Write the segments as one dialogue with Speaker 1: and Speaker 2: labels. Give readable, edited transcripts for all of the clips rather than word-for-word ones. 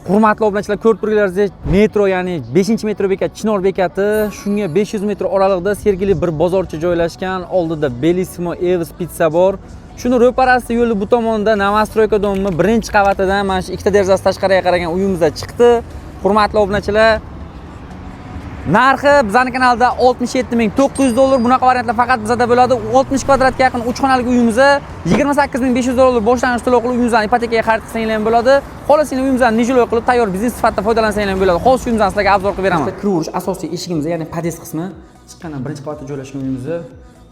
Speaker 1: Hurmatli obunachilar, ko'rib turganlaringizdek, metro, ya'ni 5 metro bekat Chinor bekati, shunga 500 metr oralig'ida sergeli bir bozorcha joylashgan, oldida Bellissimo Evs Pizza bor. Shuni ro'parasi, yo'li bu tomonda новостройка дом ni birinchi qavatidan mana shu ikkita derazasi tashqariga qaragan uyimizda chiqdi. Hurmatli obunachilar, narxi bizning kanalda 67 900 dollar. Bunaqa variantlar faqat bizada bo'ladi. 60 kvadratga yaqin 3 xonalik uyimizni 28 500 dollar boshlang'ich to'lov qilib, uyimizni ipotekaga xarid qilsanglar ham bo'ladi. Xohlasanglar, uyimizni нежилой qilib, tayyor biznes sifatida foydalansanglar ham bo'ladi. Hozir shu uyimizni sizlarga обзор qilib beraman. Kiraverish asosiy eshigimiz, ya'ni podъезд qismi, chiqqandan birinchi qavatda joylashgan uyimizni.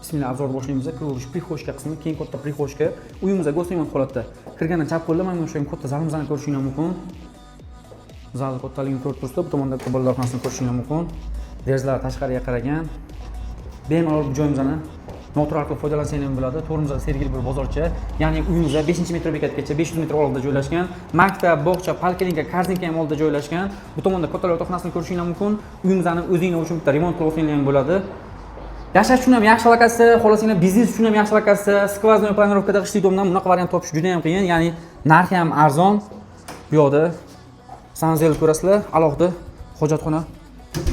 Speaker 1: Bismillah, обзор boshlaymiz. Kiraverish прихожка qismi, keyin katta прихожка. Uyimizda госремонт holatda. Kirgandan chap qo'lda mana shu katta zalimizni ko'rishinglar mumkin. Zal kattaligini ko'rib turibsizlar. Bu tomonda bitta bolalar xonasini ko'rishinglar mumkin. Derazalar tashqariga qaragan. Bemalol bu joyimizni noturar qilib foydalansanglar ham bo'ladi. To'g'rimizda sergeli bir bozorcha, ya'ni uyimizda 5 metro bekatgacha 500 metr oralig'ida joylashgan. Maktab, bog'cha, poliklinika, korzinka ham oldida joylashgan. Bu tomonda kattalar yotoqxonasini ko'rishinglar mumkin. Uyimizni o'zinglar uchun bitta remont qilib olsanglar ham bo'ladi. Yashash uchun ham yaxshi lokatsiya, xohlasanglar, biznes uchun ham yaxshi lokatsiya. Сквозной планировка da g'ishtli дом dan bunaqa variant topish juda ham qiyin, ya'ni narxi ham arzon. Bu yoqda санузел ko'rasizlar, alohida hojatxona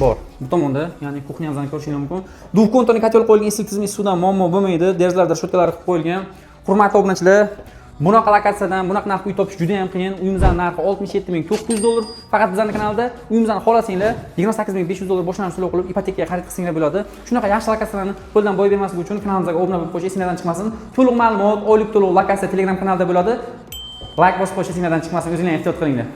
Speaker 1: bor. Bu tomonda, ya'ni кухня mizni ko'rishinglar mumkin. Двухконтурный котёл qo'yilgan, issiq tizimi, suvdan muammo bo'lmaydi. Derazalarda решётка lar qilib qo'yilgan. Hurmatli obunachilar, bunaqa lokatsiyadan bunaqa narxga uy topish juda ham qiyin. Uyimizni narxi 67 900 dollar. Faqat bizning kanalda uyimizni xohlasanglar, 28 500 dollar boshlang'ich to'lov qilib, ipotekaga xarid qilsanglar bo'ladi. Shunaqa yaxshi lokatsiyalarni qo'ldan boy bermaslik uchun kanalimizga obuna bo'lib qo'yish esinglardan chiqmasin. To'liq ma'lumot, oylik to'lov, lokatsiya Telegram kanalida bo'ladi. Layk bosib qo'yish esinglardan chiqmasin. O'zinglar ehtiyot qilinglar.